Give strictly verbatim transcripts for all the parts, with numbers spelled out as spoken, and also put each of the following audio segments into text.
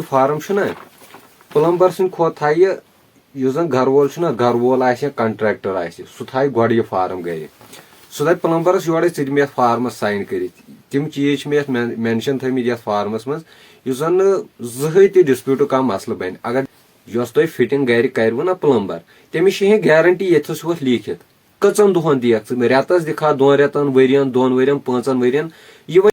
Form چھُنہ، plumber سٕنٛدِ کھۄتہٕ تھایہِ یُس زن گرٕ وول چھُنہ، گرٕ وول آسہِ یا کنٹریکٹر آسہِ، سُہ تھایہِ گۄڈٕ یہِ فارم گرِ۔ سُہ دپہِ پلمبرس، یورے ژٕ دِ مےٚ یتھ فارمس ساین کٔرِتھ۔ تِم چیٖز چھِ مےٚ یتھ مین-، مینشن تھٲومٕتۍ یتھ فارمس منٛز، یُس زن نہٕ زٕہٕے تہِ ڈسپیوٹُک کانٛہہ مسلہٕ بنہِ۔ اگر یۄس تۄہہِ فٹنگ گرِ کرِوٕ نہ پلمبر، تٔمِس چھِ ہیٚکہِ گارنٹی ییٚتھس ہیوٚتھ لیٖکھِتھ۔ کٔژن دۄہن دِیکھ ژٕ مےٚ؟ رٮ۪تس دِکھا، دۄن رٮ۪تن، ؤرین، دۄن ؤرین، پانٛژن ؤرین؟ یہِ وۄنۍ۔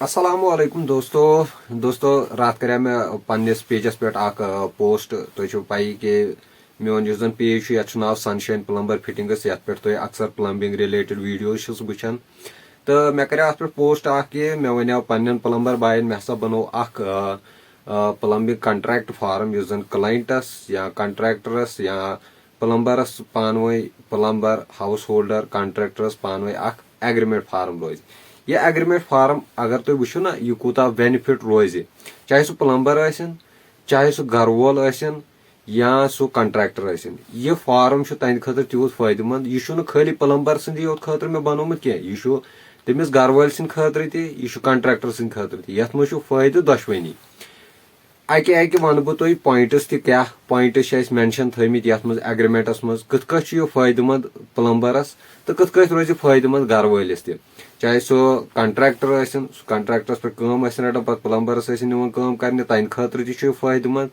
السلام علیکم دوستو۔ دوستو، راتھ کریٛاو مےٚ پننِس پیجس پٮ۪ٹھ اکھ، آ، پوسٹ۔ تۄہہِ چھو پَیی کہِ میون یُس زن پیج چھُ، یتھ چھُ ناو سنشاین پلمبر فٹنگس، یتھ پٮ۪ٹھ تُہۍ اکثر پلمبنگ ریلیٹڈ ویڈیوز چھِو وٕچھان۔ تہٕ مےٚ کریٛاو اتھ پٮ۪ٹھ پوسٹ اکھ کہِ مےٚ ونیٛاو پننٮ۪ن پلمبر باین، مےٚ ہسا بنوو اکھ، آ، آ، پلمبنگ کنٹریکٹ فارم، یُس زن کلاینٹس یا کنٹریکٹرس یا پلمبرس پانہٕ ؤنۍ، پلمبر، ہاوس ہولڈر، کنٹریکٹرس پانہٕ ؤنۍ اکھ ایگریمنٹ فارم روزِ۔ یہِ ایگریمنٹ فارم اگر تُہۍ وٕچھِو نہ، یہِ کوٗتاہ بینفٹ روزِ، چاہے سُہ پلمبر ٲسِن، چاہے سُہ گرٕ وول ٲسِن، یا سُہ کنٹریکٹر ٲسِن، یہِ فارم چھُ تہنٛدِ خٲطرٕ تیوٗت فٲیدٕ مند۔ یہِ چھُنہٕ خٲلی پلمبر سٕنٛدِ یوت خٲطرٕ مےٚ بنوومُت کینٛہہ، یہِ چھُ تٔمِس گرٕ وٲلۍ سٕنٛدِ خٲطرٕ تہِ، یہِ چھُ کنٹریکٹر سٕنٛدِ خٲطرٕ تہِ۔ یتھ منٛز چھُ فٲیدٕ دۄشوٕنی۔ اکہِ اکہِ ونہٕ بہٕ تۄہہِ پوینٹس تہِ، کیٛاہ پوینٹس چھِ اسہِ مینشن تھٲومٕتۍ یتھ منٛز ایگریمنٹس منٛز، کِتھ کٲٹھۍ چھُ یہِ فٲیدٕ مند پلمبرس تہٕ کِتھ کٲٹھۍ روزِ فٲیدٕ مند گرٕ وٲلِس تہِ۔ چاہے سُہ کنٹریکٹر ٲسِن، سُہ کنٹریکٹرس پٮ۪ٹھ کٲم ٲسِن رٹان، پتہٕ پلمبرس ٲسِن نِوان کٲم کرنہِ، تہنٛدِ خٲطرٕ تہِ چھُ یہِ فٲیدٕ مند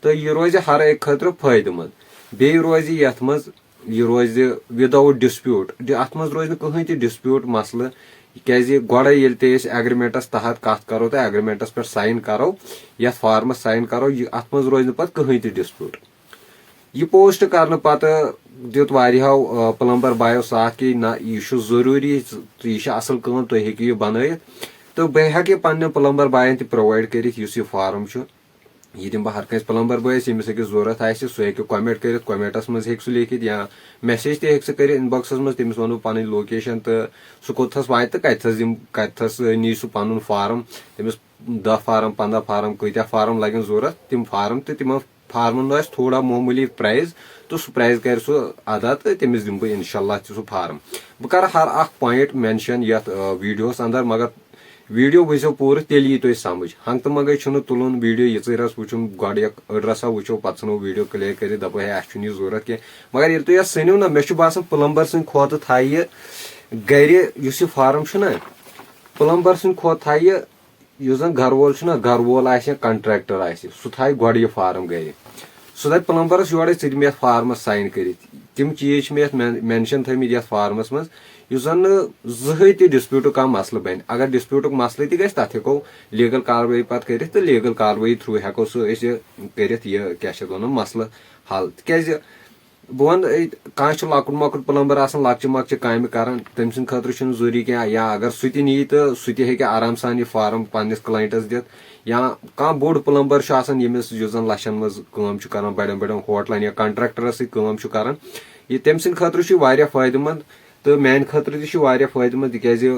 تہٕ یہِ روزِ ہر أکۍ خٲطرٕ فٲیدٕ مند۔ بیٚیہِ روزِ یتھ منٛز، یہِ روزِ without dispute، ڈِ-، اتھ منٛز روزِ نہٕ کٕہٕنۍ تہِ ڈسپیوٹ مسلہٕ، کیازِ گۄڈے ییٚلہِ تہِ أسۍ ایگریمنٹس تحت کتھ کرو تہٕ ایگریمنٹس پٮ۪ٹھ ساین کرو، یتھ فارمس ساین کرو، یہِ، اتھ منٛز روزِ نہٕ پتہٕ کٕہٕنۍ تہِ ڈسپیوٹ۔ یہِ پوسٹ کرنہٕ پتہٕ دیُت واریاہو، آ، پلمبر بایو ساتھ کہِ نہ، یہِ چھُ ضروٗری، یہِ چھِ اصل کٲم، تُہۍ ہیٚکِو یہِ بنٲیِتھ۔ تہٕ بہٕ ہیٚکہٕ یہِ پننٮ۪ن پلمبر باین تہِ پرووایڈ کٔرِتھ، یُس یہِ فارم چھُ۔ یہِ دِمہٕ بہٕ ہر کٲنٛسہِ پلمبر بٲیِس، ییٚمِس أکِس ضروٗرت آسہِ، سُہ ہیٚکہِ کمینٹ کٔرِتھ، کمینٹس منٛز ہیٚکہِ سُہ لیکھِتھ یا میسیج تہِ ہیٚکہِ سُہ کٔرِتھ انباکسس منٛز، تٔمِس ونہٕ بہٕ پنٕنۍ لوکیشن تہٕ سُہ کوٚتتھس واتہِ تہٕ کتتھس دِم-، کتتھس، آ، نی سُہ پنُن فارم۔ تٔمِس دَہ فارم، پنٛداہ فارم، کۭتیٛاہ فارم لگن ضروٗرت، تِم فارم تہٕ تِمن فارمن آسہِ تھوڑا معموٗلی پرایز، تہٕ سُہ پرایز کرِ سُہ ادا تہٕ تٔمِس دِمہٕ بہٕ انشاءاللہ تہِ سُہ فارم۔ بہٕ کرٕ ہر اکھ پوینٹ مینشن یتھ، آ، ویڈیوس اندر، مگر ویڈیو وٕچھزیو پوٗرٕ، تیٚلہِ یی تۄہہِ سمجھ۔ ہنٛگتہٕ منٛگے چھُنہٕ تُلُن ویڈیو یِژٕے رژھ وٕچھُن، گۄڈٕ یکھ أڑ رژھا وٕچھو، پتہٕ ژھٕنو ویڈیو کلیر کٔرِتھ، دپو ہے اسہِ چھُنہٕ یہِ ضروٗرت کینٛہہ۔ مگر ییٚلہِ تُہۍ یتھ سٔنِو نہ، مےٚ چھُ باسان پلمبر سٕنٛدِ کھۄتہٕ تھایہِ یہِ گرِ، یُس یہِ فارم چھُنہ، پلمبر سٕنٛدِ کھۄتہٕ تھایہِ یہِ یُس زن گرٕ وول چھُنہ، گرٕ وول آسہِ یا کنٹریکٹر آسہِ، سُہ تھایہِ گۄڈٕ یہِ فارم گرِ۔ سُہ دپہِ پلمبرس، یورے ژٕ دِ مےٚ یتھ فارمس ساین کٔرِتھ۔ تِم چیٖز چھِ مےٚ یتھ مین-، مینشن تھٲومٕتۍ یتھ فارمس منٛز، یُس زن نہٕ زٕہٕے تہِ ڈسپیوٹُک کانٛہہ مسلہٕ بنہِ۔ اگر ڈسپیوٹُک مسلہٕ تہِ گژھِ، تتھ ہیٚکو لیگل کاروٲیی پتہٕ کٔرِتھ تہٕ لیگل کاروٲیی تھروٗ ہیٚکو سُہ أسۍ یہِ کٔرِتھ، یہِ کیٛاہ چھِ اتھ ونان، مسلہٕ حل۔ تِکیٛازِ بہٕ وَنہٕ، اے، کانٛہہ چھُ لۄکُٹ مۄکُٹ پلمبر آسان، لۄکچہِ مۄکچہِ کامہِ کران، تٔمۍ سٕنٛدِ خٲطرٕ چھُنہٕ ضروٗری کینٛہہ۔ یا اگر سُہ تہِ نِیہِ تہٕ سُہ تہِ ہیٚکہِ آرام سان یہِ فارم پننِس کلاینٹس دِتھ۔ یا کانٛہہ بوٚڑ پلمبر چھُ آسان، ییٚمِس، یُس زن لچھن منٛز کٲم چھُ کران، بڑٮ۪ن بڑٮ۪ن ہوٹلن یا کنٹریکٹرس سۭتۍ کٲم چھُ کران، یہِ تٔمۍ سٕنٛدِ خٲطرٕ چھُ واریاہ فٲیدٕ مند تہٕ میانہِ خٲطرٕ تہِ چھُ واریاہ فٲیدٕ مند، تِکیازِ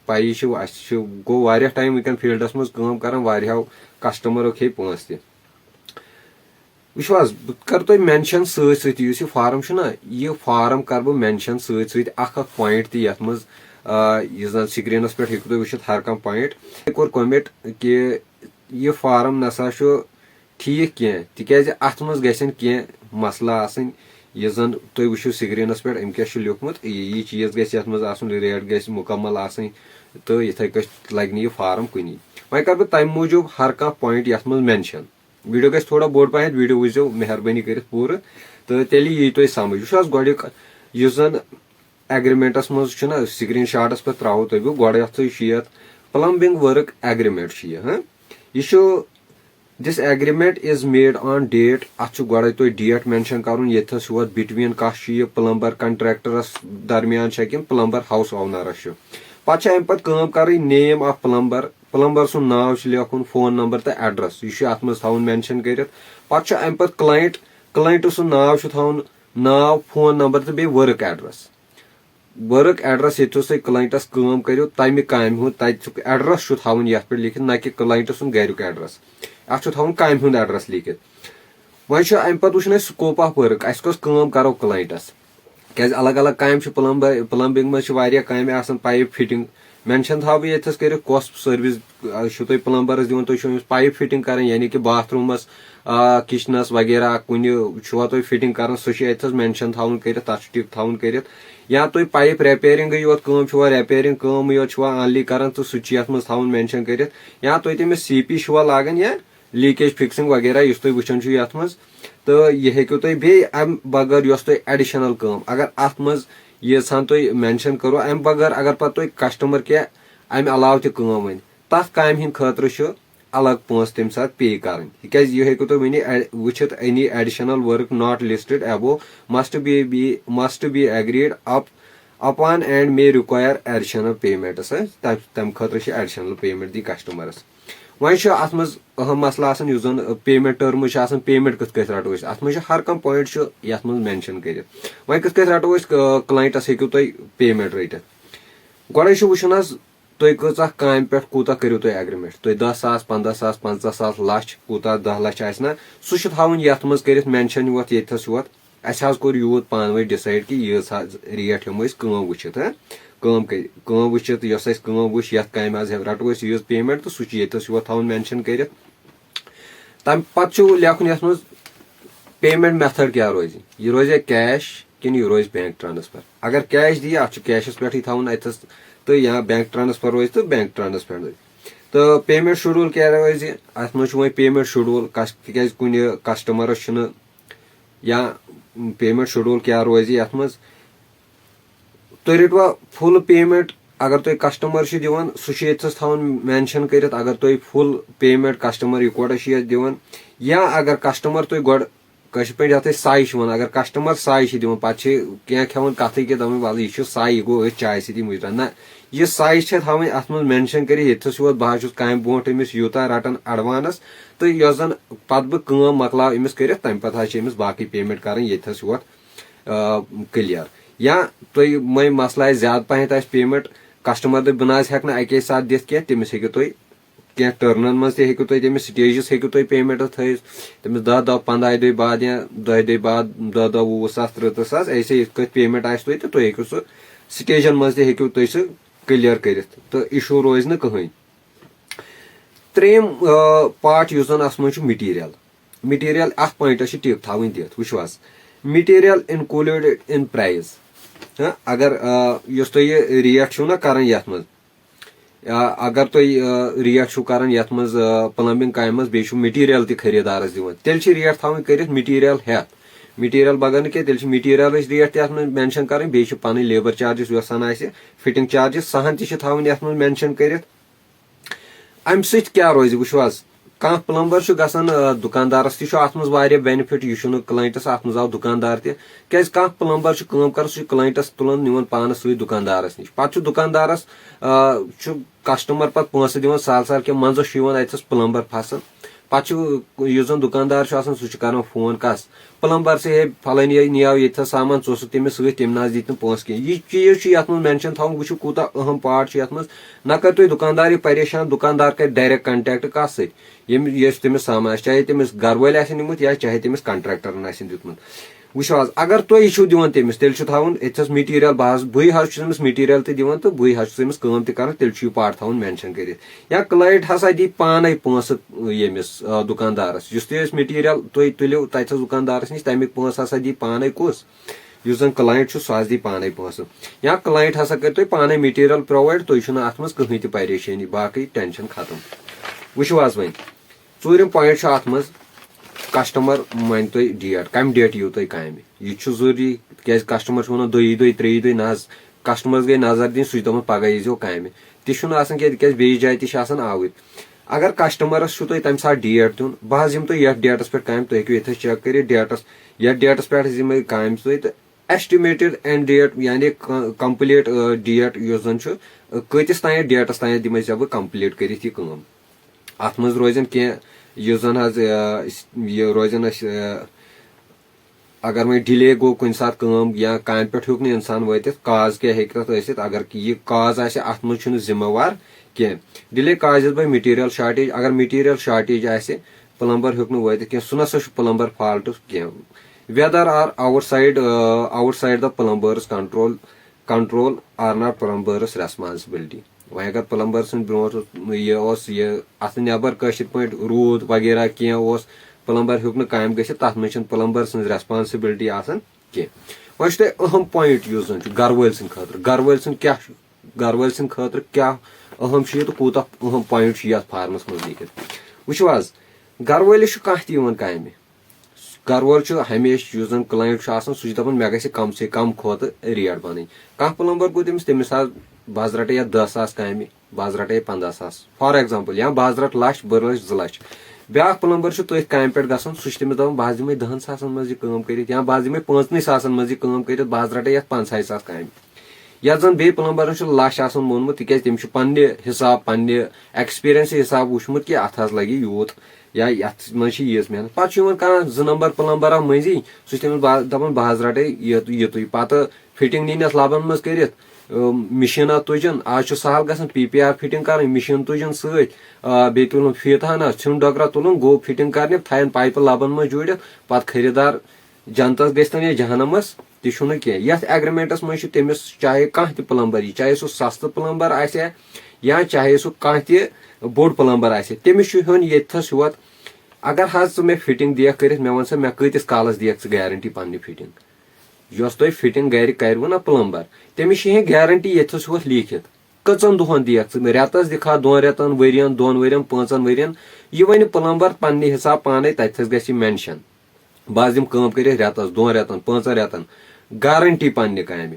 پَیی چھِ، اَسہِ چھُ، گوٚو واریاہ ٹایم وٕنکیٚن فیٖلڈس منٛز کٲم کران، واریاہو کسٹمرو کھیٚیہِ پونٛسہٕ تہِ۔ وٕچھِو حظ، بہٕ کرٕ تۄہہِ مینشن سۭتۍ سۭتۍ، یُس یہِ فارم چھُنہ، یہِ فارم کرٕ بہٕ مینشن سۭتۍ سۭتۍ اکھ اکھ پوینٹ تہِ یتھ منٛز، آ، یُس زن سکرینس پٮ۪ٹھ ہیٚکِو تُہۍ وٕچھِتھ ہر کانٛہہ پوینٹ۔ مےٚ کوٚر کومنٹ کہِ یہِ فارم نسا چھُ ٹھیٖک کینٛہہ، تِکیازِ اتھ منٛز گژھن کینٛہہ مسلہٕ آسٕنۍ۔ یُس زن تُہۍ وٕچھِو سکرینس پٮ۪ٹھ، أمۍ کیٛاہ چھُ لیوٗکھمُت، یہِ، یہِ چیٖز گژھِ یتھ منٛز آسُن، ریٹ گژھِ مُکمل آسٕنۍ، تہٕ یِتھے کٲٹھۍ لگہِ نہٕ یہِ فارم کُنی۔ وۄنۍ کرٕ بہٕ تمہِ موٗجوٗب ہر کانٛہہ پوینٹ یتھ منٛز مینشن۔ ویڈیو گژھِ تھوڑا بوٚڑ پہن، ویڈیو وٕچھزیو مہربٲنی کٔرِتھ پوٗرٕ، تہٕ تیٚلہِ یی تۄہہِ سمجھ۔ وٕچھِو حظ، گۄڈٕنیُک یُس زن ایگریمنٹس منٛز چھُنہ، سکرین شاٹس پٮ۪ٹھ ترٛاوو تۄہہِ بہٕ، گۄڈٕ یتھ چھُ یہِ پلمبنگ ورک ایگریمنٹ چھُ یہِ، ہاں؟ یہِ چھُ، this agreement is made on date، اتھ چھُ گۄڈے تۄہہِ ڈیٹ مینشن کرُن، ییٚتھس یوت بٹوین کس چھُ یہِ، پلمبر کنٹریکٹرس درمیان چھا کِنہٕ پلمبر ہاوس اونرس چھُ۔ پتہٕ چھِ امہِ پتہٕ کٲم کرٕنۍ، name of plumber، پلمبر سُنٛد ناو چھُ لیکھُن، فون نمبر تہٕ ایڈریس، یہِ چھُ اتھ منٛز تھاوُن مینشن کٔرِتھ۔ پتہٕ چھُ امہِ پتہٕ کلاینٹ، کلاینٹ سُنٛد ناو چھُ تھاوُن، ناو، فون نمبر تہٕ بیٚیہِ ورک ایڈریس۔ ورک ایڈریس ییٚتہِ تھوٚو تۄہہِ کلاینٹس کٲم کٔرِو، تمہِ کامہِ ہُنٛد تتہِ چھُ ایڈریس چھُ تھاوُن یتھ پٮ۪ٹھ لیکھِتھ، نہ کہِ کلاینٹ سُنٛد گریُک ایڈریس۔ اتھ چھُ تھاوُن کامہِ ہُنٛد ایڈریس لیکھِتھ۔ وۄنۍ چھُ امہِ پتہٕ وٕچھُن اسہِ scope of work، اسہِ کۄس کٲم کرو کلاینٹس۔ کیازِ الگ الگ کامہِ چھِ، پلمبر، پلمبنگ منٛز چھِ واریاہ کامہِ آسان، پایپ فٹنگ، مینشن تھاوٕ بہٕ ییٚتھس کٔرِتھ کۄس سٔروِس چھُ تُہۍ پلمبرس دِوان، تُہۍ چھِو أمِس پایپ فٹنگ کران، یعنی کہِ باتھ روٗمس، آ، کچنس وغیرہ کُنہِ چھُوا تُہۍ فٹنگ کران، سُہ چھُ ییٚتھس مینشن تھاوُن کٔرِتھ، تتھ چھُ ٹک تھاوُن کٔرِتھ۔ یا تُہۍ پایپ ریپیرنگٕے یوت کٲم چھُوا، ریپیرنگ کٲمٕے یوت چھُوا اونلی کران، تہٕ سُہ تہِ چھُ یتھ منٛز تھاوُن مینشن کٔرِتھ۔ یا تُہۍ تٔمِس سی پی چھُوا لاگان یا لیٖکیج فکسنگ وغیرہ یُس تُہۍ وٕچھان چھِو یتھ منٛز۔ تہٕ یہِ ہیٚکِو تُہۍ بیٚیہِ امہِ بغٲر یۄس تۄہہِ ایڈیشنل کٲم، اگر اتھ منٛز ییٖژہن تُہۍ مینشن کٔرو، امہِ بغٲر اگر پتہٕ تۄہہِ کسٹمر کینٛہہ امہِ علاوٕ تہِ کٲم ونہِ، تتھ کامہِ ہٕنٛدِ خٲطرٕ چھُ الگ پونٛسہٕ تمہِ ساتہٕ پے کرٕنۍ۔ تِکیازِ یہِ ہیٚکِو تُہۍ وٕنہِ ایڈ-، وٕچھِتھ، any additional work not listed above must be be must be agreed up upon and may require additional payments۔ تمہِ تمہِ خٲطرٕ چھِ ایڈیشنل پیمنٹ دِنۍ کسٹمرس۔ وۄنۍ چھُ اتھ منٛز اہم مسلہٕ آسان، یُس زن پیمنٹ ٹٔرمٕز چھِ آسان، پیمنٹ کِتھ کٲٹھۍ رٹو أسۍ؟ اتھ منٛز چھُ ہر کانٛہہ پوینٹ چھُ یتھ منٛز مینشن کٔرِتھ۔ وۄنۍ کِتھ کٲٹھۍ رٹو أسۍ؟ کلاینٹس ہیٚکِو تُہۍ پیمنٹ رٔٹِتھ۔ گۄڈے چھُ وٕچھُن حظ، تُہۍ کۭژاہ کامہِ پٮ۪ٹھ کوٗتاہ کٔرِو تُہۍ اگریمنٹ؟ تُہۍ دہ ساس، پنٛداہ ساس، پنٛژاہ ساس، لچھ، کوٗتاہ، دہ لچھ آسہِ نا، سُہ چھُ تھاوُن یتھ منٛز کٔرِتھ مینشن یوت، ییٚتھس یوت۔ اسہِ حظ کوٚر یوٗت پانہٕ ؤنۍ ڈِسایڈ کہِ ییٖژ حظ ریٹ ہٮ۪مو أسۍ کٲم وٕچھِتھ، ہاں؟ کٲم کٔرۍ-، کٲم وٕچھِتھ، یۄس اسہِ کٲم وٕچھ، یتھ کامہِ حظ ہٮ۪م-، رٹو أسۍ ییٖژ پیمنٹ، تہٕ سُہ چھُ ییٚتھس یوت تھاوُن مینشن کٔرِتھ۔ تمہِ پتہٕ چھُ لیکھُن یتھ منٛز پیمنٹ میتھڈ کیٛاہ روزِ، یہِ روزِ کیش کِنہٕ یہِ روزِ بینک ٹرانسفر۔ اگر کیش دِیہِ، اتھ چھُ کیشس پٮ۪ٹھٕے تھاوُن اتھس، تہٕ یا بینک ٹرانسفر روزِ تہٕ بینک ٹرانسفر روزِ۔ تہٕ پیمنٹ شیڈول کیٛاہ روزِ؟ اتھ منٛز چھُ وۄنۍ پیمنٹ شیڈول کس-، تِکیازِ کُنہِ کسٹمرس چھُنہٕ یا پیمنٹ شیڈول کیٛاہ روزِ یتھ منٛز؟ تُہۍ رٔٹوا فُل پیمنٹ؟ اگر تُہۍ کسٹمر چھِ دِوان، سُہ چھُ ییٚتھس تھاوُن مینشن کٔرِتھ۔ اگر تُہۍ فُل پیمنٹ کسٹمر یِکوٹس چھِ یتھ دِوان، یا اگر کسٹمر تُہۍ گۄڈٕ کٲشِر پٲٹھۍ یتھ أسۍ ساے چھِ ونان، اگر کسٹمر ساے چھِ دِوان، پتہٕ چھِ کینٛہہ کھٮ۪وان کتھٕے کہِ دپان، ولہٕ یہِ چھُ ساے، یہِ گوٚو أتھۍ چایہِ سۭتی مُجرا۔ نہ، یہِ ساے چھِ تھاوٕنۍ اتھ منٛز مینشن کٔرِتھ، ییٚتھس یوت بہٕ حظ چھُس کامہِ برونٛٹھ أمِس یوٗتاہ رٹان ایڈوانس، تہٕ یۄس زن پتہٕ بہٕ کٲم مۄکلاو أمِس کٔرِتھ، تمہِ پتہٕ حظ چھِ أمِس باقٕے پیمنٹ کرٕنۍ ییٚتھس یوت، آ، کلیر۔ یا تۄہہِ وۄنۍ مسلہٕ آسہِ زیادٕ پہنتھ آسہِ پیمنٹ، کسٹمر دپہِ بہٕ نہ حظ ہٮ۪کہٕ نہٕ اکے ساتہٕ دِتھ کینٛہہ، تٔمِس ہیٚکِو تُہۍ کینٛہہ ٹرنن منٛز تہِ ہیٚکِو تُہۍ تٔمِس سٹیجز ہیٚکِو تُہۍ پیمنٹ تھٲیِتھ، تٔمِس دہ دۄہ، پنٛداہہِ دۄہہِ بعد یا دۄیہِ دۄہہِ بعد، دہ دۄہ، وُہ ساس، ترٕہ ساس، ایسے یِتھ کٲٹھۍ پیمنٹ آسہِ تۄہہِ تہٕ تُہۍ ہیٚکِو سُہ سٹیجن منٛز تہِ ہیٚکِو تُہۍ سُہ کلیر کٔرِتھ تہٕ ایشو روزِ نہٕ کٕہٕنۍ۔ ترٛیٚیِم، آ، پارٹ یُس زن اتھ منٛز چھُ مٹیریل، مٹیریل اتھ پوینٹس چھِ ٹِک تھاوٕنۍ دِتھ، وٕچھِو حظ، مٹیریل انکلوڈڈ ان پرایز۔ ہاں، اگر، آ، یُس تُہۍ یہِ ریٹ چھِو نہ کران یتھ منٛز، آ، اگر تُہۍ، آ، ریٹ چھِو کران یتھ منٛز، آ، پلمبنگ کامہِ منٛز، بیٚیہِ چھُ مٹیریل تہِ خریدارس دِوان، تیٚلہِ چھِ ریٹ تھاوٕنۍ کٔرِتھ مٹیریل ہٮ۪تھ۔ مٹیریل بغٲر نہٕ کینٛہہ، تیٚلہِ چھِ مٹیریلٕچ ریٹ تہِ اتھ منٛز مینشن کرٕنۍ، بیٚیہِ چھِ پنٕنۍ لیبر چارجز یۄس زن آسہِ، فٹنگ چارجز، سۄ ہن تہِ چھِ تھاوٕنۍ یتھ منٛز مینشن کٔرِتھ۔ امہِ سۭتۍ کیٛاہ روزِ؟ وٕچھِو حظ، کانٛہہ پلمبر چھُ گژھان، آ، دُکاندارس تہِ چھُ اتھ منٛز واریاہ بینفٹ، یہِ چھُنہٕ کلاینٹس، اتھ منٛز آو دُکاندار تہِ، کیازِ کانٛہہ پلمبر چھُ کٲم کران، سُہ چھُ کلاینٹس تُلان، نِوان پانس سۭتۍ دُکاندارس نِش، پتہٕ چھُ دُکاندارس، آ، چھُ کسٹمر پتہٕ پونٛسہٕ دِوان، سہل سہل کینٛہہ، منٛزس چھُ یِوان اتھس پلمبر پھسان، پتہٕ چھُ یُس زن دُکاندار چھُ آسان، سُہ چھُ کران فون کس، پلمبر سے، ہے، فلٲنی نیاو ییٚتہِ تھا سامان، ژٕ اوسُکھ تٔمِس سۭتۍ، تٔمۍ نہ حظ دِتۍ نہٕ پونٛسہٕ کینٛہہ۔ یہِ چیٖز چھُ یتھ منٛز مینشن تھاوُن۔ وٕچھِو، کوٗتاہ اہم پارٹ چھُ یتھ منٛز۔ نہ کٔرۍ تُہۍ دُکاندار یہِ پریشان، دُکاندار کرِ ڈایریکٹ کنٹیکٹ کس سۭتۍ؟ ییٚمہِ، یُس تٔمِس سامان آسہِ، چاہے تٔمِس گرٕ وٲلۍ آسن نِمُت یا چاہے تٔمِس کنٹریکٹرن آسن دیُتمُت۔ وٕچھِو حظ، اگر تُہۍ یہِ چھِو دِوان تٔمِس، تیٚلہِ چھُ تھاوُن أتھۍ حظ مٹیریل، بہٕ حظ، بٕے حظ چھُس أمِس مٹیریل تہِ دِوان تہٕ بٕے حظ چھُس أمِس کٲم تہِ کران، تیٚلہِ چھُ یہِ پارٹ تھاوُن مینشن کٔرِتھ۔ یا کلاینٹ ہسا دی پانے پونٛسہٕ ییٚمِس، آ، دُکاندارس، یُس تہِ أسۍ مٹیریل تُہۍ تُلِو تتہِ حظ دُکاندارس نِش، تمیُک پونٛسہٕ ہسا دی پانے کُس؟ یُس زن کلاینٹ چھُ، سُہ حظ دی پانے پونٛسہٕ۔ یا کلاینٹ ہسا کٔرۍ تُہۍ پانے مٹیریل پرووایڈ، تُہۍ چھُنہٕ اتھ منٛز کٕہٕنۍ تہِ پریشٲنی، باقٕے ٹینشن ختم۔ وٕچھِو حظ وۄنۍ، ژوٗرِم پوینٹ چھُ اتھ منٛز، کسٹمر مٲنۍ تُہۍ ڈیٹ، کمہِ ڈیٹ یِیِو تُہۍ کامہِ؟ یہِ تہِ چھُ ضروٗری، تِکیازِ کسٹمر چھُ ونان دۄیی دۄہہِ، ترٛیٚیہِ دۄہہِ، نہ حظ، کسٹمرس گٔے نظر دِنۍ، سُہ چھُ دپان پگاہ ییٖزیو کامہِ، تہِ چھُنہٕ آسان کینٛہہ، تِکیازِ بیٚیِس جایہِ تہِ چھِ آسان آوٕرۍ۔ اگر کسٹمرس چھُ تۄہہِ تمہِ ساتہٕ ڈیٹ دیُن، بہٕ حظ یِمہٕ تۄہہِ یتھ ڈیٹس پٮ۪ٹھ کامہِ، تُہۍ ہیٚکِو ییٚتھس چیک کٔرِتھ ڈیٹس، یتھ ڈیٹس پٮ۪ٹھ حظ یِمہٕ کامہِ تُہۍ تہٕ ایسٹِمیٹڈ اینڈ ڈیٹ، یعنی کمپلیٖٹ ڈیٹ یُس زن چھُ، کۭتِس تام ڈیٹس تام دِمہٕ ژےٚ بہٕ کمپلیٖٹ کٔرِتھ یہِ کٲم۔ اتھ منٛز روزن کینٛہہ یُس زن حظ، آ، یہِ روزن اسہِ، آ، اگر وۄنۍ ڈِلے گوٚو کُنہِ ساتہٕ کٲم یا کامہِ پٮ۪ٹھ ہیوٚک نہٕ انسان وٲتِتھ، کاز کیٛاہ ہیٚکہِ تتھ ٲسِتھ؟ اگر یہِ کاز آسہِ، اتھ منٛز چھُنہٕ ذمہٕ وار کینٛہہ۔ ڈِلے کازِز باے مٹیریل شارٹیج، اگر مٹیریل شارٹیج آسہِ، پلمبر ہیوٚک نہٕ وٲتِتھ کینٛہہ، سُہ نسا چھُ پلمبر فالٹ کینٛہہ۔ Whether are outside, uh, outside the plumber's control, control are not plumber's responsibility. وۄنۍ اگر پلمبر سٕنٛدِ برونٛٹھ اوس، یہِ اوس یہِ اَتھٕ نٮ۪بر کٲشِر پٲٹھۍ روٗد وغیرہ کینٛہہ اوس، پلمبر ہیوٚک نہٕ کامہِ گٔژھِتھ، تَتھ منٛز چھَنہٕ پلمبر سٕنٛز ریسپانسبلٹی آسان کینٛہہ۔ وۄنۍ چھُ تۄہہِ اہم پوینٹ یُس زَن چھُ گرٕ وٲلۍ سٕنٛدِ خٲطرٕ، گرٕ وٲلۍ سٕنٛدِ کیٛاہ چھُ، گرٕ وٲلۍ سٕنٛدِ خٲطرٕ کیٛاہ اہم چھُ یہِ تہٕ کوٗتاہ اہم پوینٹ چھُ یَتھ فارمَس منٛز لیکھِتھ۔ وٕچھِو حظ، گرٕ وٲلِس چھُ کانٛہہ تہِ یِوان کامہِ، گرٕ وول چھُ ہمیشہِ، یُس زَن کلاینٹ چھُ آسان، سُہ چھُ دَپان مےٚ گژھِ کَم سے کَم کھۄتہٕ ریٹ بَنٕنۍ۔ کانٛہہ پلمبر گوٚو تٔمِس، تٔمِس حظ، بہٕ حظ رَٹے یَتھ دَہ ساس کامہِ، بہٕ حظ رَٹے پنٛداہ ساس، فار ایگزامپل، یا بہٕ حظ رَٹہٕ لَچھ، بہٕ رَٹہٕ زٕ لَچھ۔ بیٛاکھ پلمبر چھُ تٔتھۍ کامہِ پٮ۪ٹھ گژھان، سُہ چھُ تٔمِس دَپان بہٕ حظ دِمَے دَہَن ساسَن منٛز یہِ کٲم کٔرِتھ، یا بہٕ حظ دِمَے پانٛژنٕے ساسَن منٛز یہِ کٲم کٔرِتھ، بہٕ حظ رَٹے یَتھ پنٛژاہَے ساس کامہِ۔ یَتھ زَن بیٚیہِ پلمبرَن چھُ لَچھ آسان مونمُت، تِکیٛازِ تٔمِس چھُ پنٛنہِ حِساب، پنٛنہِ ایکسپیٖریَنسہٕ حِساب وٕچھمُت کہِ اَتھ حظ لَگہِ یوٗت، یا یَتھ منٛز چھِ ییٖژ محنت۔ پَتہٕ چھُ یِوان کانٛہہ زٕ نمبر پلمبرا مٔنٛزی، سُہ چھُ تٔمِس با-، دَپان بہٕ حظ رَٹے یہِ، یِتُے، پَتہٕ فِٹِنٛگ نِنَس لَبَن منٛز کٔرِتھ، مِشیٖنا تُجَن۔ آز چھُ سہل گژھان پی پی آر فِٹِنٛگ کَرٕنۍ، مِشیٖن تُجَن سۭتۍ، آ، بیٚیہِ تُلُن فیٖتہٕ ہَنا، ژھیوٚن ڈۄگرا تُلُن، گوٚو فِٹِنٛگ کَرنہِ، تھایَن پایپہٕ لَبَن منٛز جوٗڑِتھ، پَتہٕ خریٖدار جنتَس گٔژھتَن یا جہنمَس، تہِ چھُنہٕ کینٛہہ۔ یَتھ ایگریمنٹَس منٛز چھُ تٔمِس چاہے کانٛہہ تہِ پلمبر یی، چاہے سُہ سَستہٕ پلمبر آسہِ ہا یا چاہے سُہ کانٛہہ تہِ بوٚڑ پلمبر آسہِ، تٔمِس چھُ ہیوٚن ییٚتھَس یوت۔ اگر حظ ژٕ مےٚ فِٹِنٛگ دِیَکھ کٔرِتھ، مےٚ وَن سا، مےٚ کۭتِس کالَس دِیَکھ ژٕ گارنٹی پنٛنہِ فِٹِنٛگ؟ یۄس تۄہہِ فِٹِنٛگ گَرِ کَرِوٕ نا پلمبر، تٔمِس چھِ ہیٚنۍ گارنٹی ییٚتھَس یوت لیٖکھِتھ، کٔژَن دۄہَن دِیَکھ ژٕ مےٚ، رٮ۪تَس دِکھا، دۄن رٮ۪تَن، ؤرِیَن، دۄن ؤرِیَن، پانٛژَن ؤرِیَن۔ یہِ وَنہِ پلمبر پنٛنہِ حِساب پانَے، تَتہِ تھَس گژھِ یہِ مٮ۪نشَن۔ بہٕ حظ دِمہٕ کٲم کٔرِتھ رٮ۪تَس، دۄن رٮ۪تَن، پانٛژَن رٮ۪تَن، گارنٹی پنٛنہِ کامہِ۔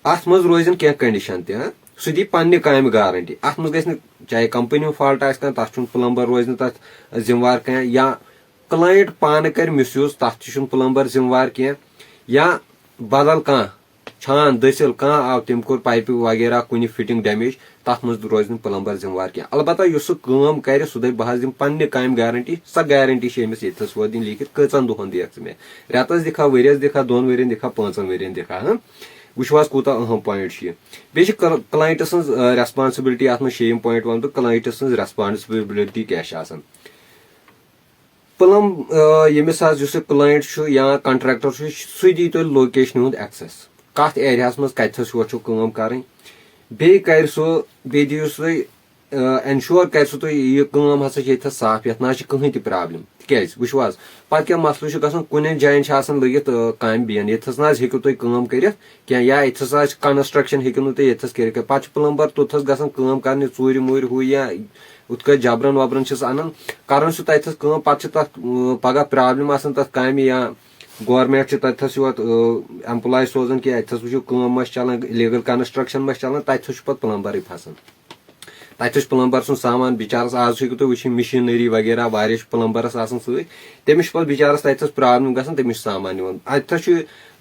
اَتھ منٛز روزن کینٛہہ کنڈیشن تہِ، ہاں، سُہ دی پنٛنہِ کامہِ گارنٹی۔ اَتھ منٛز گژھِ نہٕ، چاہے کمپنی ہُنٛد فالٹ آسہِ کانٛہہ، تَتھ چھُنہٕ پلمبر روزِ نہٕ تَتھ ذمہٕ وار کینٛہہ، یا کلاینٹ پانہٕ کرِ مِس یوٗز، تَتھ تہِ چھُنہٕ پلمبر ذمہٕ وار کینٛہہ، یا بدل کانٛہہ چھان دٔسِل کانٛہہ آو، تٔمۍ کوٚر پایپہِ وغیرہ کُنہِ فِٹِنٛگ ڈیمیج، تَتھ منٛز تہِ روزِ نہٕ پلمبر ذمہٕ وار کینٛہہ۔ البتہ یُس سُہ کٲم کرِ، سُہ دَپہِ بہٕ حظ دِمہٕ پنٛنہِ کامہِ گارنٹی، سۄ گارنٹی چھِ أمِس ییٚتہِ تھَس وۄتھ دِنۍ لیٖکھِتھ، کٔژَن دۄہَن دِیَکھ ژٕ مےٚ؟ رٮ۪تَس دِکھا، ؤریَس دِکھا، دۄن ؤرِیَن دِکھا، پانٛژَن ؤرِیَن دِکھا، ہاں؟ وٕچھِو حظ کوٗتاہ اہم پوینٹ چھُ یہِ۔ بیٚیہِ چھِ کل-، کلاینٹ سٕنٛز، آ، ریسپانسبلٹی، اَتھ منٛز شیٚیِم پوینٹ وَنہٕ بہٕ، کلاینٹ سٕنٛز ریسپانسبلٹی کیٛاہ چھِ آسان۔ پلم، آ، ییٚمِس حظ یُس یہِ کلاینٹ چھُ یا کنٹریکٹر چھُ، سُہ دی تۄہہِ لوکیشنہِ ہُنٛد ایکسیس، کتھ ایریاہس منٛز کتہِ تھس یور چھُو کٲم کرٕنۍ۔ بیٚیہِ کرِ سُہ، بیٚیہِ دِیِو سُہ تُہۍ، آ، انشور کرِ سُہ تُہۍ یہِ کٲم ہسا چھِ ییٚتہِ تھس صاف، یتھ نہ حظ چھِ کٕہٕنۍ تہِ پرابلم۔ تِکیازِ وٕچھِو حظ، پتہٕ کیٛاہ مسلہٕ چھُ گژھان، کُنٮ۪ن جاین چھِ آسان لٔگِتھ، آ، کامہِ بین، ییٚتہِ تھس نہ حظ ہیٚکِو تُہۍ کٲم کٔرِتھ کینٛہہ، یا ییٚتہِ تھس آسہِ کنسٹرکشن ہیٚکِو نہٕ تُہۍ ییٚتہِ تھس کٔرِتھ کینٛہہ۔ پتہٕ چھُ پلمبر توٚت تھس گژھان کٲم کرنہِ ژوٗرِ موٗرِ ہُہ یا ہُتھ کٲٹھۍ جبرن وبرن چھِس انان، کران چھُ تتہِ تھس کٲم، پتہٕ چھِ تتھ، اۭں، پگاہ پرابلم آسان تتھ کامہِ، یا گورمنٹ چھِ تتہِ تھس یوت، اۭں، ایمپلاے سوزان کہِ اتہِ تھس وٕچھِو کٲم ما چھِ چلان، الیگل کنسٹرکشن ما چھِ چلان، تتہِ تھس چھُ پتہٕ پلمبرٕے پھسان۔ تتہِ تھس چھُ پلمبر سُنٛد سامان بِچارس، آز ہیٚکِو تُہۍ وٕچھِتھ مِشیٖنری وغیرہ واریاہ چھِ پلمبرس آسان سۭتۍ، تٔمِس چھُ پتہٕ بِچارس تتہِ تھس پرابلم گژھان، تٔمِس چھُ سامان نِوان۔ اتہِ تھس چھُ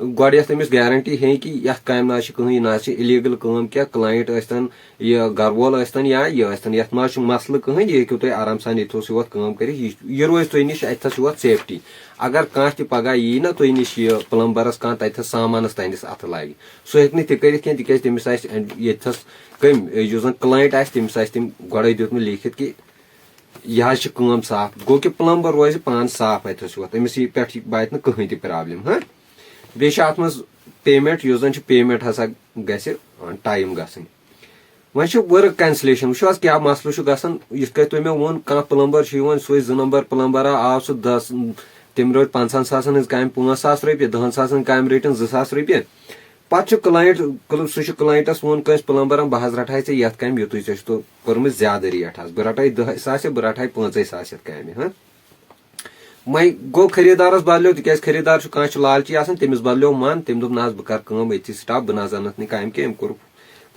گۄڈٕ یۄس تٔمِس گارنٹی ہیٚیہِ کہِ یتھ کامہِ نہ حظ چھِ کٕہٕنۍ، یہِ نہ حظ چھِ الیگل کٲم کینٛہہ، کلاینٹ ٲسۍ تن، یہِ گرٕ وول ٲسۍ تن یا یہِ ٲسۍ تن، یتھ منٛز چھُ مسلہٕ کٕہٕنۍ، یہِ ہیٚکِو تُہۍ آرام سان ییٚتہِ اوس یوت کٲم کٔرِتھ، یہِ، یہِ روزِ تُہۍ نِش اتہِ تھس یوت سیفٹی۔ اگر کانٛہہ تہِ پگاہ یی نہ تُہۍ نِش یہِ پلمبرس کانٛہہ تتہِ تھس سامانس تہنٛدِس اتھٕ لاگہِ، سُہ ہیٚکہِ نہٕ تہِ کٔرِتھ کینٛہہ، تِکیازِ تٔمِس آسہِ ییٚتہِ تھس کٔمۍ، یُس زن کلاینٹ آسہِ، تٔمِس آسہِ تٔمۍ گۄڈے دیُتمُت لیٖکھِتھ کہِ یہِ حظ چھِ کٲم صاف۔ گوٚو کہِ پلمبر روزِ پانہٕ صاف اتہِ تھس یوت، أمِس یی پٮ۪ٹھ واتہِ نہٕ کٕہٕنۍ تہِ پرابلم، ہاں۔ بیٚیہِ چھِ اتھ منٛز پیمنٹ، یُس زن چھِ پیمنٹ ہسا گژھِ ٹایم گژھٕنۍ۔ وۄنۍ چھِ ؤرٕک کینسلیشن۔ وٕچھِو حظ کیٛاہ مسلہٕ چھُ گژھان۔ یِتھ کٲٹھۍ تۄہہِ مےٚ ووٚن، کانٛہہ پلمبر چھُ یِوان، سُے زٕ نمبر پلمبرا آو سُہ دَہ، تٔمۍ رٔٹۍ پنٛژاہن ساسن ہٕنٛز کامہِ پانٛژھ ساس رۄپیہِ، دَہن ساسن کامہِ رٔٹِن زٕ ساس رۄپیہِ۔ پتہٕ چھُ کلاینٹ، سُہ چھُ کلاینٹس ووٚن کٲنٛسہِ پلمبرن، بہٕ حظ رٹہٕ ہاے ژےٚ یتھ کامہِ یُتُے، ژےٚ چھُتھ کوٚرمُت زیادٕ ریٹ حظ، بہٕ رٹہٕ ہاے دَہے ساسہِ، بہٕ رٹہٕ ہاے پانٛژے ساس یتھ کامہِ، ہاں۔ وۄنۍ گوٚو خریٖدارس بدلیو، تِکیازِ خریٖدار چھُ، کانٛہہ چھُ لالچی آسان، تٔمِس بدلیو من، تٔمۍ دوٚپ نہ حظ بہٕ کرٕ کٲم أتھی سٹاپ، بہٕ نہ حظ انتھ نہٕ کامہِ کینٛہہ، أمۍ کوٚر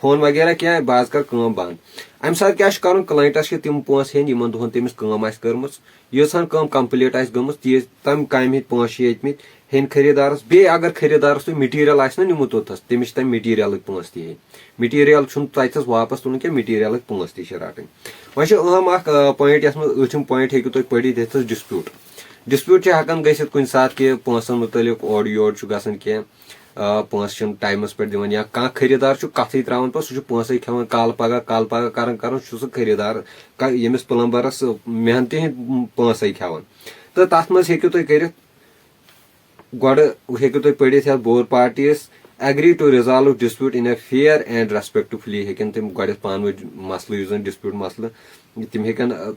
فون وغیرہ کینٛہہ، بہٕ حظ کرٕ کٲم بنٛد۔ امہِ ساتہٕ کیٛاہ چھُ کرُن؟ کلاینٹس چھِ تِم پونٛسہٕ ہیٚنۍ، یِمن دۄہن تٔمِس کٲم آسہِ کٔرمٕژ، ییٖژ ہن کٲم کمپلیٖٹ آسہِ گٔمٕژ، تیٖژ تمہِ کامہِ ہٕنٛدۍ پونٛسہٕ چھِ ہیٚتمٕتۍ ہیٚنۍ خریٖدارس۔ بیٚیہِ اگر خریٖدارس تُہۍ مٹیٖریل آسہِ نا نیوٗمُت توٚتتھس، تٔمِس چھِ تمہِ مٹیٖریلٕکۍ پونٛسہٕ تہِ ہیٚنۍ۔ مٹیٖریل چھُنہٕ تتہِ تھس واپس تُلُن کینٛہہ، مٹیٖریلٕکۍ پونٛسہٕ تہِ چھِ رٹٕنۍ۔ وۄنۍ چھُ اہم اکھ، آ، پوینٹ، یتھ منٛز ٲٹھِم پوینٹ ہیٚکِو تُہۍ پٔرِتھ، یتھ تھس ڈسپیوٗٹ۔ ڈسپیوٗٹ چھُ ہٮ۪کان گٔژھِتھ کُنہِ ساتہٕ کہِ پونٛسن مُتعلق اورٕ یورٕ چھُ گژھان کینٛہہ، آ، پونٛسہٕ چھِنہٕ ٹایمس پٮ۪ٹھ دِوان، یا کانٛہہ خریٖدار چھُ کتھٕے تراوان، پتہٕ سُہ چھُ پونٛسے کھٮ۪وان، کالہٕ پگاہ، کالہٕ پگاہ کران کران چھُ سُہ خریٖدار، ک-، ییٚمِس پلمبرس محنتہِ ہٕنٛدۍ پونٛسے کھٮ۪وان۔ تہٕ تتھ منٛز ہیٚکِو تُہۍ کٔرِتھ، گۄڈٕ ہیٚکِو تُہۍ پٔرِتھ یتھ بور پارٹیس، agree to resolve dispute in a fair and respectfully. ہیٚکن تِم گۄڈٮ۪تھ پانہٕ ؤنۍ مسلہٕ، یُس زن ڈسپیوٗٹ مسلہٕ، تِم ہیٚکن، آ،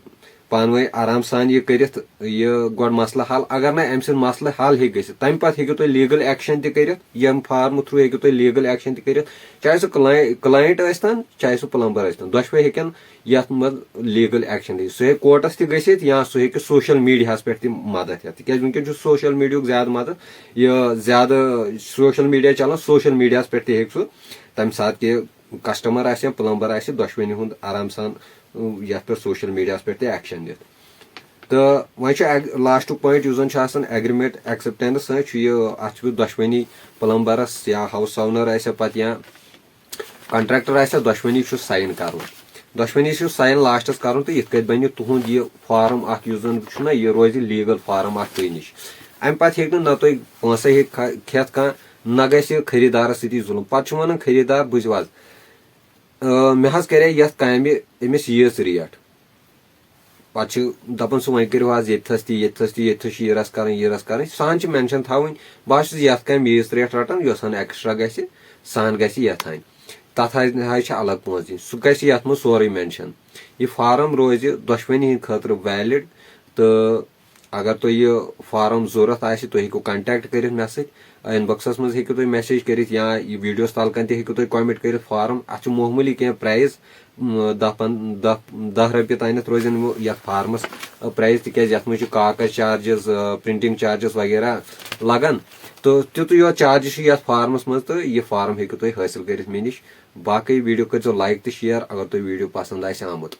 پانہٕ ؤنۍ آرام سان یہِ کٔرِتھ، یہِ گۄڈٕ مسلہٕ حل۔ اگر نہٕ امہِ سۭتۍ مسلہٕ حل ہیٚکہِ گٔژھِتھ، تمہِ پتہٕ ہیٚکِو تُہۍ لیگل ایکشن تہِ کٔرِتھ، ییٚمہِ فارمہٕ تھروٗ ہیٚکِو تُہۍ لیگل ایکشن تہِ کٔرِتھ، چاہے سُہ کلاے-، کلاینٹ ٲسۍ تن، چاہے سُہ پلمبر ٲسۍ تن، دۄشوے ہیٚکن یتھ منٛز لیگل ایکشن ہیٚکہِ۔ سُہ ہیٚکہِ کورٹس تہِ گٔژھِتھ یا سُہ ہیٚکہِ سوشل میڈیاہس پٮ۪ٹھ تہِ مدد ہٮ۪تھ، تِکیازِ وٕنکیٚن چھُ سوشل میڈیاہُک زیادٕ مدد، یہِ زیادٕ سوشل میڈیا چلان، سوشل میڈیاہس پٮ۪ٹھ تہِ ہیٚکہِ سُہ تمہِ ساتہٕ تہِ کسٹمر آسہِ یا پلمبر آسہِ، دۄشوٕنی ہُنٛد آرام سان، اۭں، یتھ پٮ۪ٹھ سوشل میڈیاہس پٮ۪ٹھ تہِ ایکشن دِتھ۔ تہٕ وۄنۍ چھُ ایگ-، لاسٹُک پوینٹ یُس زن چھُ آسان ایگریمنٹ ایکسپٹینس سۭتۍ، چھُ یہِ، اتھ چھُ دۄشوٕنی پلمبرس یا ہاوس اونر آسہِ پتہٕ یا کنٹریکٹر آسہِ، دۄشوٕنی چھُ ساین کرُن۔ دۄشوٕنی چھُ ساین لاسٹس کرُن، تہٕ یِتھ کٲٹھۍ بنہِ تُہُنٛد یہِ فارم اکھ یُس زن چھُنہ، یہِ روزِ لیگل فارم اکھ تُہۍ نِش۔ امہِ پتہٕ ہیٚکہِ نہٕ نہ تُہۍ پونٛسے ہیٚکہِ کھا-، کھٮ۪تھ کانٛہہ، نہ گژھِ خریٖدارس سۭتی ظُلم۔ پتہٕ چھُ ونان خریٖدار، بوٗزِو حظ، آ، مےٚ حظ کرے یتھ کامہِ أمِس ییٖژ ریٹ۔ پتہٕ چھِ دپان سُہ، وۄنۍ کٔرِو حظ ییٚتہِ تھس تہِ، ییٚتہِ تھس تہِ، ییٚتہِ تھس چھِ یہِ رس کرٕنۍ، یہِ رس کرٕنۍ۔ سُہ ہن چھِ مینشن تھاوٕنۍ، بہٕ حظ چھُس یتھ کامہِ ییٖژ ریٹ رٹان، یۄس ہن ایکسٹرا گژھِ، سُہ ہن گژھِ یتھ ہن۔ تتھ حظ، حظ چھِ الگ پونٛسہٕ دِنۍ، سُہ گژھِ یتھ منٛز سورُے مینشن۔ یہِ فارم روزِ دۄشوٕنی ہٕنٛدِ خٲطرٕ ویلڈ، تہٕ اگر تۄہہِ یہِ فارم ضروٗرت آسہِ، تُہۍ ہیٚکِو کنٹیکٹ کٔرِتھ مےٚ سۭتۍ۔ انباکسس منٛز ہیٚکِو تُہۍ میسیج کٔرِتھ یا یہِ ویڈیوس تل کن تہِ ہیٚکِو تُہۍ کمنٹ کٔرِتھ۔ فارم، اتھ چھُ معموٗلی کینٛہہ پرایز، م، دہ پن-، دہ، دہ رۄپیہِ تانٮ۪تھ روزن وۄنۍ یتھ فارمس، ا، پرایز، تِکیازِ یتھ منٛز چھُ کاغذ چارجز، ا، پرنٹنگ چارجز وغیرہ لگان۔ تہٕ تیُتُے یوت چارجز چھُ یتھ فارمس منٛز، تہٕ یہِ فارم ہیٚکِو تُہۍ حٲصِل کٔرِتھ مےٚ نِش۔ باقٕے ویڈیو کٔرۍزیو لایک تہٕ شیئر اگر تۄہہِ ویڈیو پسند آسہِ آمُت۔